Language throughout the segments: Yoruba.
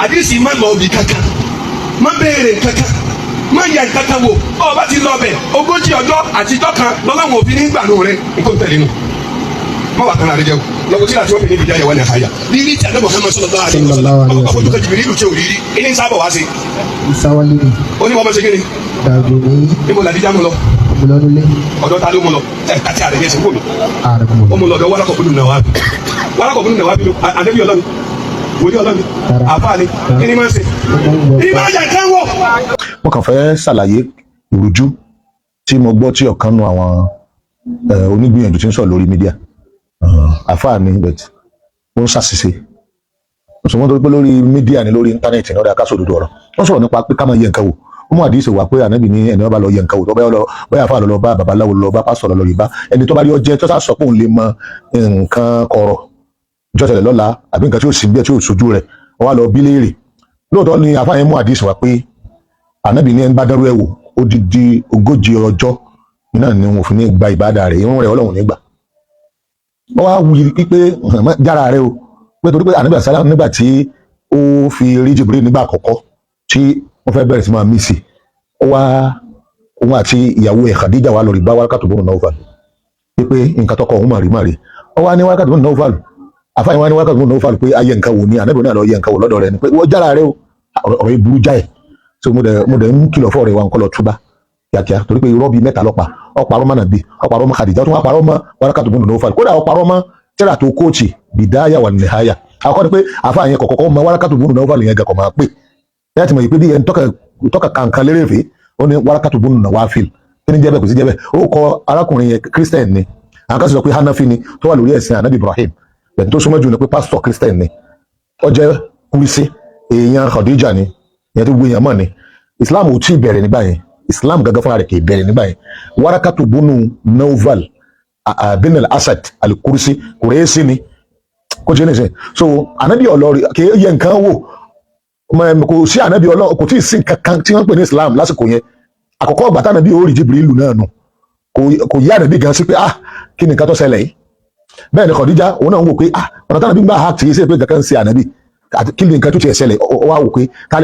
Àdìsí má lọ ibì kankan, má béèrè kankan, má yẹ kankan wò. Ọ bá ti lọ bẹ̀ 40 ọjọ́ àtijọ́ kan lọ́láwọn òfin nígbà nù rẹ nǹkan tẹ̀lé nù. Má wà kan lára jẹ́ o. Lọ́wọ́ tí láti wọ́n fi ní Bidaya wa Nihaya, rírí tí àdébọ̀ Muhammad sallallahu alaihi wasallam ọkọ̀ fojú kan Jibrilu tí ò rírí ilé ń sábà wá sí. Ìsáwálé. Ó ní wọ́n bá ṣe kí ni? Dàgbò ní. Níbo làdíjà mú lọ? Ọmọlọ́nulẹ̀. Ọ̀dọ̀ ta ló mú lọ? Ẹ̀ kàtí àrẹ yẹn ṣe wò mí. Ààrẹ mọ̀. Ó mú lọ ọ̀dọ̀ Wárakọ̀ bínú Nàwábì. Wárakọ̀ bínú Nàwábì ló àdébí ọlọ́ni, wòlíì ọlọ́ni, àfáà ni. Kí ni máa ń ṣe? Ìmọ̀ àjà kan wọ̀. Mo kàn fẹ́ ṣàlàyé ìrújú tí mo gbọ́ tí ọ̀kan nu àwọn onígbìyànjú tí ń sọ̀rọ̀ lórí media. Àfáà ni, but ó ń ṣàṣìṣe. Mo sọ wọ́n tó pé lórí media ni, lórí internet ní ọ̀dà ká sòdodo ọ̀rọ̀. Wọ́n sọ̀rọ̀ nípa pé ká máa yẹ nǹkan wò. Ó mú àdìsí wá pé ànábì ní ẹni wọ́n bá lọ yẹ nǹkan wò, tó bá lọ, bóyá àfáà lọ bá babaláwo, lọ bá pásítọ̀, lọ rí bá ẹni tó bá rí ọ jẹ́, tó sá sọ pé òun lè mọ nǹkan kọ̀rọ̀ jọ́sẹ̀lẹ̀ lọ́la àbí nǹkan tí ó sì bí ẹ tí ó sojú rẹ̀, wọ́n wá lọ bí léèrè. Lóòótọ́ ni àfáà yẹn mú àdìsí wá pé ànábì ní ẹni bá dárú ẹ̀ wò, odidi 40 ọjọ́ náà ni wọn ò fi ní gba ìbádà rẹ̀, irun rẹ̀ Ọlọ́run nígbà. Wọ́n wá wí pé jára rẹ̀ o, pé torí pé ànábì àsálà nígbà tí ó fi rí Jibril nígbà àkọ́kọ́ tí wọ́n fẹ́ bẹ̀rẹ̀ sí máa mí sí, ó wá, òun àti ìyàwó ẹ̀ Khadija wà lórí bá Wákàtí bọ́ọ̀nù Nawfal pé nǹkan tọkọ òun mà rí mà rí. Ó wá ní Wákàtí bọ́ọ̀nù Nawfal, àfáàyàn wá ní Wákàtí bọ́ọ̀nù Nawfal pé ayé nǹkan wò ní ànábì náà lọ yẹ nǹkan wò lọ́dọ̀ rẹ̀ ni pé wọ́n jára rẹ̀ o. Ọ̀rọ̀ yìí burú jáì. So mo dẹ̀ ń kìlọ̀ fọ́ ọ̀rẹ́ wa nǹkan lọ túbá kíákíá, torí pé irọ́ bíi mẹ́ta lọ́pa. Ọ̀parọ́ mọ́ nàbí, ọ̀parọ́ mọ́ Khadija, tó wá parọ́ mọ́ Wákàtí bọ́ọ̀nù Nawfal, kódà ọ̀parọ́ mọ́ tẹ́lá tó kóòtì Bidaya wà Nihaya. Àkọ́kọ́ ni pé àfáà yẹn kọ̀kọ́kọ́ mọ Wákàtí bọ́ọ̀nù Nawfal yẹn gàkọ̀ máa pè ẹ ti mọ̀ yìí pé bí ẹni tọ́ka kankan lérèfé. Ó ní Wákàtí bọ́ọ̀nù Nawafil, kí ni jẹ́ bẹ́ẹ̀? Kò sí jẹ́ bẹ́ẹ̀. Ó kọ arákùnrin yẹn, Christian ni. Àwọn kan sì sọ pé Hanafi ni tó wà lórí ẹ̀sìn anabi Ibrahim. Bẹ̀rẹ̀ tó súnmọ́ jù ní pé pásítọ̀ Christian ni. Ó jẹ́ kúrísí èèyàn Khadija ni, ìyẹn tó gbé èèyàn mọ̀ ni. Islam ò tí ì bẹ̀rẹ̀ nígbà yẹn. Islam gangan fúnra rẹ̀ kì í bẹ̀rẹ̀ nígbà yẹn. Warakatu bunu Nawfal bin al-Asad al-Kursi, Kùrẹ́sì ni kò jẹ́ nìsín. So anabi ọlọ́rí kì í yẹ nǹkan wò. Kò sí anabi ọlọ́, kò tí ì sí nǹkan kan tí wọ́n ń pè ní Islam lásìkò yẹn. Àkọ́kọ́ ọgbà tánàbí ó rí Jibrilu náà nù, kò yí ànábì gan sí pé, ah, kí ni nǹkan tó ṣẹlẹ̀ yìí? Bẹ́ẹ̀ ni Khadija, òun náà ń wò pé, ah, ọ̀nà tánàbí gbà ha kì í ṣe pé nǹkan kan ń ṣe ànábì àti kí ni nǹkan tó tiẹ̀ ṣẹlẹ̀. Ó wá wò pé ta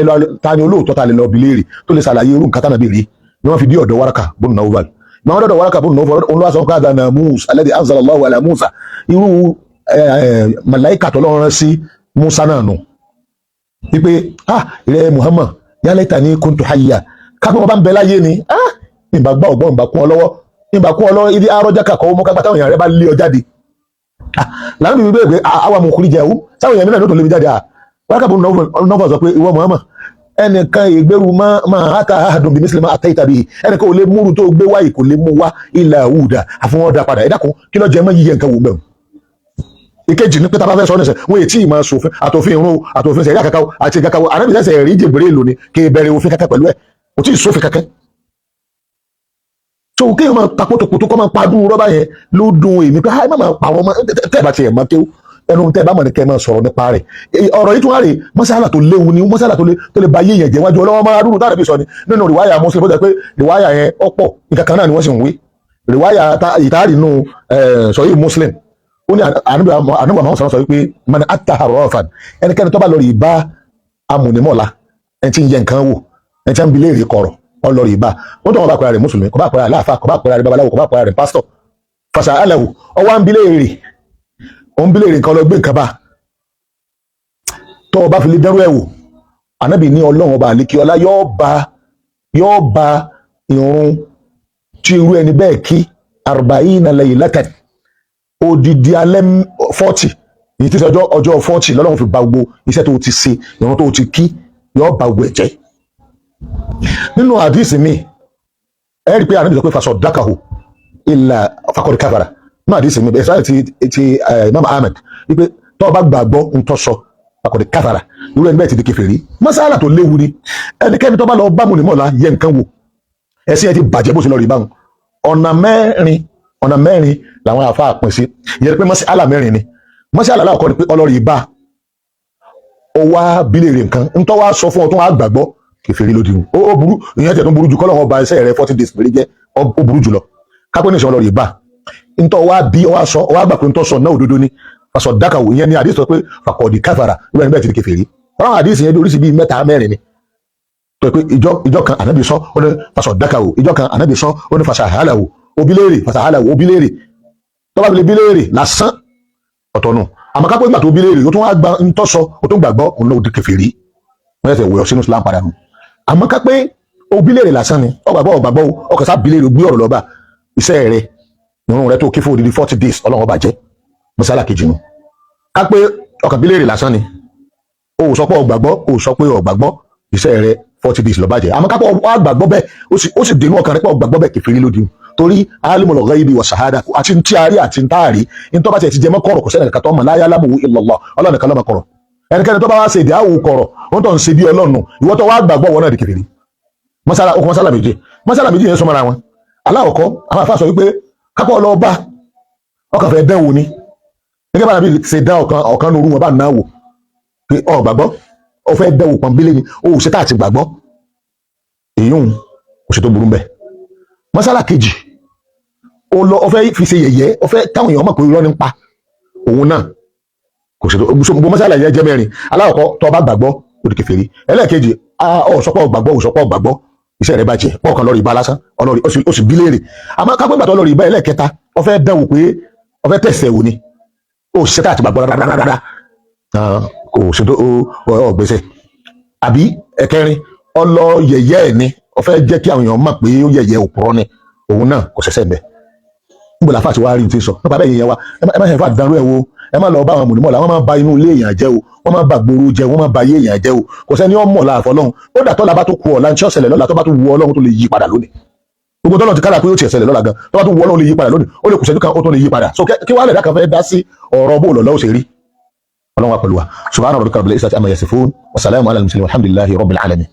ni olóòótọ́, ta lè lọ bi léèrè tó lè ṣàlàyé irú nǹkan tánàbí rí, ni wọ́n fi dí ọ̀dọ̀ Waraka bun Nawfal. Ìgbà wọn dọ̀dọ̀ Waraka bun Nawfal, òun ló wá sọ pé hadha namus alladhi anzala Allahu ala Musa, irú màláíkà tó lọ́run rán sí Musa náà nù, wípé, ah, ìrẹ́ Muhammad, ya laitani kuntu hayya, kápẹ́ wọn bá ń bẹ láyé ni, ah, ìbá gbá ọgbọ́n, ìbá kún ọ lọ́wọ́, ìbá kún ọ lọ́wọ́. Ibi arọ́jà kàkọ́ mọ́ kápẹ́ táwọn èèyàn rẹ bá lé ọ jáde. Ah, làwọn bíbí bẹ́ẹ̀ pé àwa mọ̀ kúrì jẹun sáwọn èèyàn mìíràn ló tó lé mi jáde. Ah, Waraka bun Nawfal sọ pé ìwọ Muhammad, ẹnìkan ìgbèrú máa hata ahadun bí mísìlímà àtẹ́yìntà bíi ẹnìkan ò lè múru tó gbé wáyé, kò lè mú wá ilà àwùdà àfihàn ọ̀dà padà. Ẹ dákun, kí ló jẹ mọ́ yíyẹ nǹkan wò bẹ́ẹ̀? Ìkejì ní pé tá a bá fẹ́ sọ ní sẹ́, wọ́n èyí tí ì máa sòfin àtòfin irun, àtòfin sẹ̀rí àkàkà àti kàkà. Ànábì sẹ̀sẹ̀ rí Jibril ni, kì í bẹ̀rẹ̀ òfin kankan pẹ̀lú ẹ̀, kò tí ì sófin kankan. So kéèyàn máa ta kótókótó kọ́ máa padú rọ́bà yẹn ló dùn èmi pé ẹ má máa pa àwọn ọmọ. Tẹ́ ẹ bá tiẹ̀ máa kéwú, ẹnu tẹ́ ẹ bá mọ̀ ní kẹ́ ẹ máa sọ̀rọ̀ nípa rẹ̀. Ọ̀rọ̀ yìí tún wá rè, mọ́sálà tó léwu ni, mọ́sálà tó lè ba yé yẹn jẹ́ wájú ọlọ́wọ́. Máa dúró tára bí sọ ni nínú rìwáyà Muslim, bó jẹ́ pé rìwáyà yẹn ọ̀pọ̀ nǹkan kan náà ni wọ́n sì ń wí. Rìwáyà ìtaárì nù sọ̀yí Muslim, ó ní ànábì àwọn sọ̀rọ̀ sọ wípé man ata arrafan, ẹnikẹ́ni tó bá lọ rí bá amúnimọ̀lá, ẹni tí ń yẹ nǹkan wò, ẹni tí ń bi léèrè kọ̀rọ̀, ọ lọ rí bá ó tó wọn bá pera rẹ̀ mùsùlùmí, kò bá pera rẹ̀ láàfà, kò bá pera rẹ̀ babaláwo, kò bá pera rẹ̀ pásítọ̀, fàṣà alẹ́wò, ọwọ́ ń bi léèrè, ó ń bi léèrè nǹkan, lọ gbé nǹkan bá tó o bá fi lè dẹ́rù ẹ̀ wò, ànábì ní Ọlọ́run ọba àlékí ọlá yóò ba ìrun tí irú ẹni bẹ́ẹ̀ kí arba'ina laylatan, odidi alẹ́ 40, èyí tí ọjọ́ 40 lọ́lọ́run fi ba gbogbo iṣẹ́ tó ti ṣe, ìrun tó ti kí, yóò ba gbogbo ẹ̀ jẹ́. Nínú àdìsí mi, ẹ rí i pé ànábì sọ pé fasaddaqahu illa faqad kafara. Nínú àdìsí mi ẹ̀ sáré ti Imam Ahmed, wípé tó o bá gbàgbọ́ ń tọ́ sọ, faqad kafara, irú ẹni bẹ́ẹ̀ ti di kèfèrí. Masala tó léwu ni. Ẹnikẹ́ni tó bá lọ bá mùnìmọ̀lá yẹ nǹkan wò, ẹ̀sìn ẹ ti bàjẹ́ bó ṣe lọ rí báwọn. Ọ̀nà mẹ́rin làwọn àfa pín sí. Ìyẹn pé masala mẹ́rin ni. Masala aláwọ̀kọ́ ni pé ọlọ́rìí bá ó wá bílẹ̀ nǹkan ntọ́ wá sọ fún ọ tó wá gbàgbọ́, kèfèrí ló dirun. Ó burú, ìyẹn tẹ̀ tó burú jù kọ́ lọ́wọ́ ba iṣẹ́ rẹ 40 days péré jẹ́. Ó burú jùlọ kápẹ́ ní ìṣẹ́ ọlọ́rìí bá ntọ́ wá bí ọ wá sọ, ọ wá gbà pé ntọ́ sọ náà òdodo ni, fasaddaqahu, ìyẹn ni àdìsọ pé faqad kafara, irú ẹni bẹ́ẹ̀ ti di kèfèrí. Ọlọ́run àdìsí yẹn bí oríṣi bíi mẹ́ta mẹ́rin ni tó pé ìjọ kan ànábì sọ, ó ní fasọ dáka o. Ìjọ kan ànábì sọ, ó ní fasọ àhálà o, òbí léèrè, fasọ àhálà o, òbí léèrè. Tó bá fi lè bí léèrè lásán, ọ̀tọ̀ nù. Àmọ́ kápẹ́ ìgbà tó bí léèrè, ó tún wá gba ntọ́sọ, ó tún gbàgbọ́, òun náà ó di kèfèrí, wọ́n yẹ wẹ̀ ọ́ sínú Islam padà nù. Àmọ́ kápẹ́ òbí léèrè lásán ni ọgbàgbọ́ ọgbàgbọ́ o, ọkàn sá bí léèrè, gbé ọ̀rọ̀ lọ́ba, iṣẹ́ rẹ̀, ìrun rẹ̀ tó kí fún odidi 40 days, Ọlọ́run ọba jẹ́ mọ́sálà kejì nù. Kápẹ́ ọkàn bí léèrè lásán ni, o ò sọ pé ọgbàgbọ́, o ò sọ pé ọgbàgbọ́, iṣẹ́ rẹ̀ 40 days ló bàjẹ́. Àmọ́ kápẹ́ ọgbàgbọ́ bẹ́ẹ̀, ó sì dénú ọkàn rẹ̀ pé ọgbàgbọ́ bẹ́ẹ̀, kèfèrí lódì, torí alimul ghaibi wa shahada, àti tí a rí àti tá a rí ní tó bá tiẹ̀ ti jẹ mọ́ kọ̀rọ̀, kò sẹ́ni kankan tó mọ̀. La ya'lamuhu illallah, Ọlọ́run nìkan ló mọ̀ kọ̀rọ̀. Ẹnikẹ́ni tó bá wá ṣe ìdí àwò kọ̀rọ̀, wọ́n tó ń ṣe bí Ọlọ́run. Ìwọ tó wá gbàgbọ́, wọn náà di kèfèrí. Masala okùn masala méjì, masala méjì yẹn sọmọra wọn. Aláwọ̀kọ́, àwọn àfa sọ wípé kápọ̀ lọ bá ọkàn fẹ́ dán wò ni, gẹ́gẹ́ bá nàbí ṣe dán ọ̀kan ọ̀kan nínú wọn bá náà wò pé ọ gbàgbọ́, ọ fẹ́ dán wò pọ̀nbílé ni, o ò ṣe tá àti gbàgbọ́, èyún kò ṣe tó burú bẹ́ẹ̀. Masala kejì, ó lọ, ọ fẹ́ fi ṣe yẹ̀yẹ́, ọ fẹ́ táwọn èèyàn mọ̀ pé irọ́ ní ń pa òun náà, kò ṣe tó gbogbo. Masala yẹn jẹ́ mẹ́rin. Aláwọ̀kọ́, tó bá gbàgbọ́, ó di kèfèrí. Ẹlẹ́ẹ̀kejì, ọ sọpọ̀ gbàgbọ́, ò sọpọ̀ gbàgbọ́, iṣẹ́ rẹ̀ bàjẹ́, pọ̀ kan lọ́ọ́ rí ibà lásán, ọlọ́rí ó sì bí léèrè. Àmọ́ kápẹ́ gbàtọ́ lọ́ọ́ rí ibà, ẹlẹ́ẹ̀kẹta, ọ fẹ́ dán wò pé ọ fẹ́ tẹ̀sẹ̀ wò ni, ó ṣiṣẹ́ tá àti gbàgbọ́ rárá, kò ṣe tó ọ gbèsè. Àbí ẹ̀kẹrin, ọlọ yẹ̀yẹ́ ẹ̀ ni, ọ fẹ́ jẹ́ kí àwọn èèyàn mọ̀ pé ó yẹ̀yẹ́, òpùrọ́ ni òun náà, kò ṣẹ̀ṣẹ̀ bẹ̀. Níbo làfà tí wàá rí ti sọ nípa bẹ́ẹ̀ yẹn wa? Ẹ má ṣe fà dánrú ẹ wo. Ẹ má lọ bá àwọn mùnìmọ̀ làwọn máa ba inú ilé èèyàn jẹ́ o, wọ́n máa ba gbòòrò jẹ́, wọ́n máa ba ayé èèyàn jẹ́ o. Kò sẹ́ni ọmọ làáfọ́ lọ́hùn ó dà tọ́la bá tó ku ọ̀la ní tí ó ṣẹlẹ̀ lọ́la, tó bá tó wu Ọlọ́run tó lè yí padà lónìí. Gbogbo tọ́lọ̀ ti kára pé ó ti ṣẹlẹ̀ lọ́la gan, tó bá tó wu Ọlọ́run lè yí padà lónìí, ó lè kù ṣẹ́jú kan, ó tó lè yí padà. So kí wàá lè dá kan fẹ́ dá sí ọ̀rọ̀ bó lọ́lọ́ ó ṣe rí. Ọlọ́run wa pẹ̀lú wa. Subhana rabbika rabbil izzati amma yasifun wa salamun ala al-mursalin walhamdulillahi rabbil alamin.